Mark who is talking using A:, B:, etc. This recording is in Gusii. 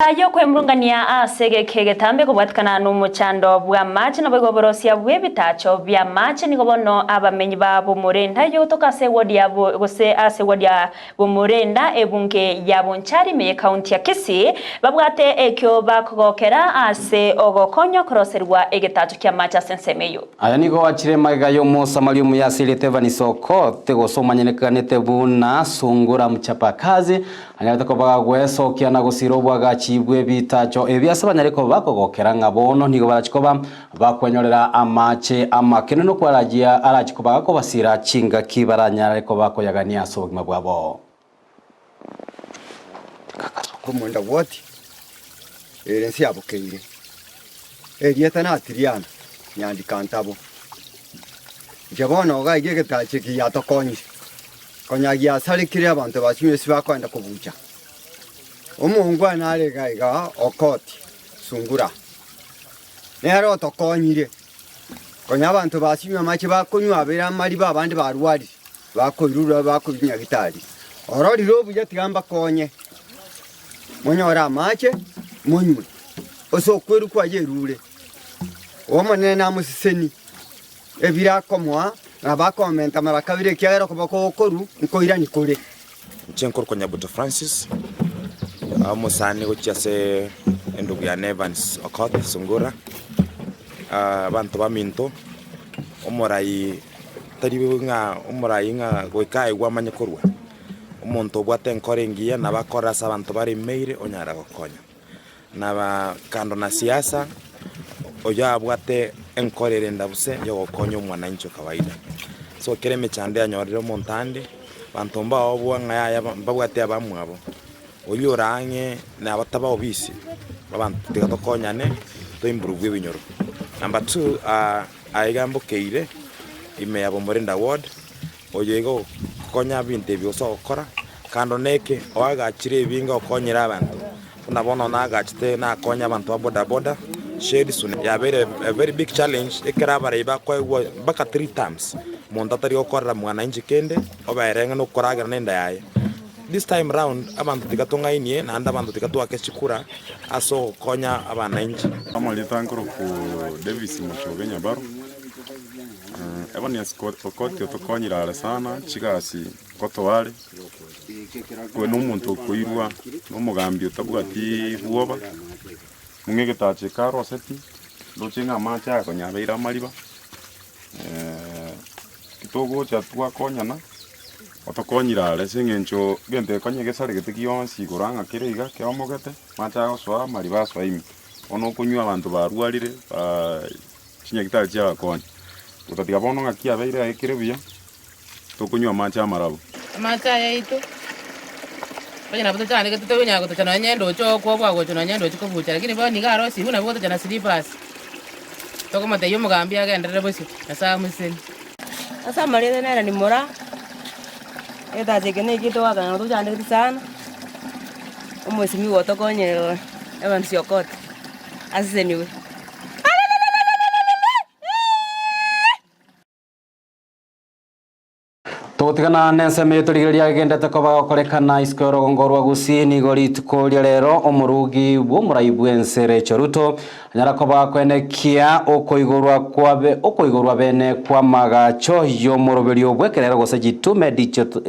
A: Ay'okwemurungania ase egeka egetambe kobwatikana nomochando bw'amache, naboigo oborosia bw'ebitacho bi'amache nigo bono abamenyi ba Bomorenda yotoka ase ewodi ya gose ase ewodi ya Bomorenda ebunge ya Bonchari ime y'ekaunti ya Kisii babwate ekio bakogokera ase ogokonywa koroserigwa egetacho ki'amache ase ensemo eyio.
B: Aya nigo achire magega y'Omosamaria omuya ase erieta Evans Okoth, gose omanyenekanete buna Sungura Mchapakazi, Anyarete koba gagwesokia na gosira obwagachi bw'ebitacho ebi ase banyare koba bakogokera ng'a bono nigo barachi koba bakwenyorera amache amakenunu nokwarajia arachi koba gakobasira chingaki baranyare koba bakoyagania ase obogima bwabo.
C: Omonda gwoti ere ense yabokeire, erieta natiriana nyandika ntabo. Inche bono iga iga egetacho eke giatokonyire. Konya giasarekire abanto ba Simesi bakoenda kobucha. Omongwana are iga iga Okoti Sungura nere otokonyire. Konya abanto ba Simi amache bakonywa abere amariba abande barwarire bakoirurwa bakoirwa nyagitari. Ororire obuya tiga mbakonye monyore amache monywe ase okwerwa kwaye erure. Omonene namosesenie. Ebire akomoa, na bakomenta mara kabere, ekiagera okoboko gokorua nkoirani kore.
D: Inche nkorokwa Nyabuto Francis, omosani gochia ase endugu yane Evans Okoth Sungura, abanto baminto, omorai tari ng'a omorai ng'a goika aigwe amanye korwa, omonto obwate enkoro engiya nabo akorora ase abanto baremeire onyara gokonya. Na kando na siasa, oyio abwate enkoro ere endabuse yogokonya omwananchi o kawaida. So kera emechando yanyorire omonto ande, banto mbaobua ng'a yaya mbabwate abamwabo, oyio ore ang'e na abataba obisi, abanto tiga tokonyane to improve ebinyoro. Number two, aiga mbokeire ime ya Bomorinda ward, oyo iga ogokonya ebinto ebi gose ogokora, kando na eke, oagachire ebinge okonyire abanto. Buna bono nagachete nakonya abanto ba boda boda, shades yabeire a very big challenge ekero abarai bakoegwa mpaka three terms, monto atari gokorera mwananchi kende, obeere ng'a nokoragera na enda yaye. This time round abanto tiga tong'ainie naende abanto tiga toake chikura ase ogokonya abananchi.
E: Amarieta nkorokwa Davis Mochoge Nyabaro, Evanias Okoti otokonyire are sana chigasi nkotoa are. Oyo nomonto okoirwa nomogambi otabwati bwoba, buna egetacho eke arosetie, ndoche ng'a amache aya konya abeire amariba, togocha twakonyana, otokonyire are ase eng'encho egento eke konya egesaregete gionsi igoro ang'a kere iga keomogete, amache agosoa amariba asoa ime. Bono okonywa abanto barwarire chinyagitari chiabakonya, gotatiga bono ng'aki abeire aekire buya. Tokonywa amache amarabu.
F: Amache aya aito, onye nabo tochandegete tokonyara gotocha nonye ndoche okwoboa gocha nonye ndoche kobucha, lakini bono nigo arosiwu nabo gotocha na slippers. Tokomotebia omogambi agenderere bosio, Nyasae amosesenie.
G: Ase amarieta nere nimura, egetacha eke nekio togoakana nabo tochandegete sana, omosimi gotokonyire Evans Okoth, aseseniwe.
B: Togotigana nensemo eye torigereria agendete koba gokorekana isiko y'orogongo rwa Gusii nigo rituko ria rero omorugi bw'omorai bw'ense Rachel Ruto anyara koba koenekia okoigorwa kwabe okoigorwa bene kw'amagacho y'omoroberio bw'ekerero gose jitume digital.